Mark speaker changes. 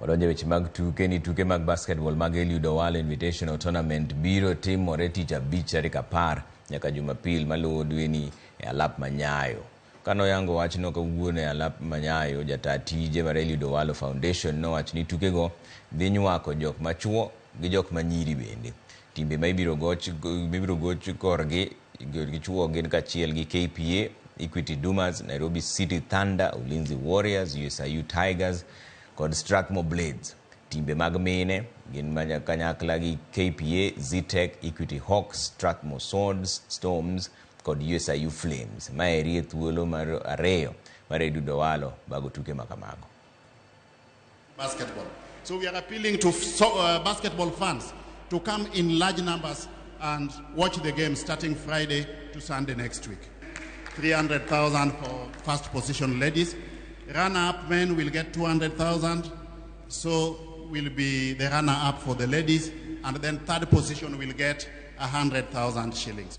Speaker 1: Wadonjo e weche mag tuke ni tuke mag basketball mag Eliud Owalo Invitational Tournament biro timore tich abich tarik 10 nyaka Jumapil maluwo dweni e alap ma Nyayo. Kanoyango wachno kawuono e alap ma Nyayo, jataa tije mar Eliud Owalo Foundation nowacho ni tukego dhi nywako jok machuo gi jok manyiri bende. Timbe ma ibiro goch korgi gi chuo gin kaachiel gi KPA, Equity Dumas, Nairobi City Thunder, Ulinzi Warriors, USIU Tigers kod Strathmore Blades. Timbe mag mine gin kanyakla gi KPA, Zetech, Equity Hawks, Strathmore Swords, Storms kod USIU Flames. Maeri e thuolo mar ariyo mar Eliud Owalo bago tuke makamago.
Speaker 2: Basketball. So we are appealing to basketball fans to come in large numbers and watch the game starting Friday to Sunday next week. 300,000 for first position ladies. Runner-up men will get 200,000. So will be the runner-up for the ladies. And then third position will get 100,000 shillings.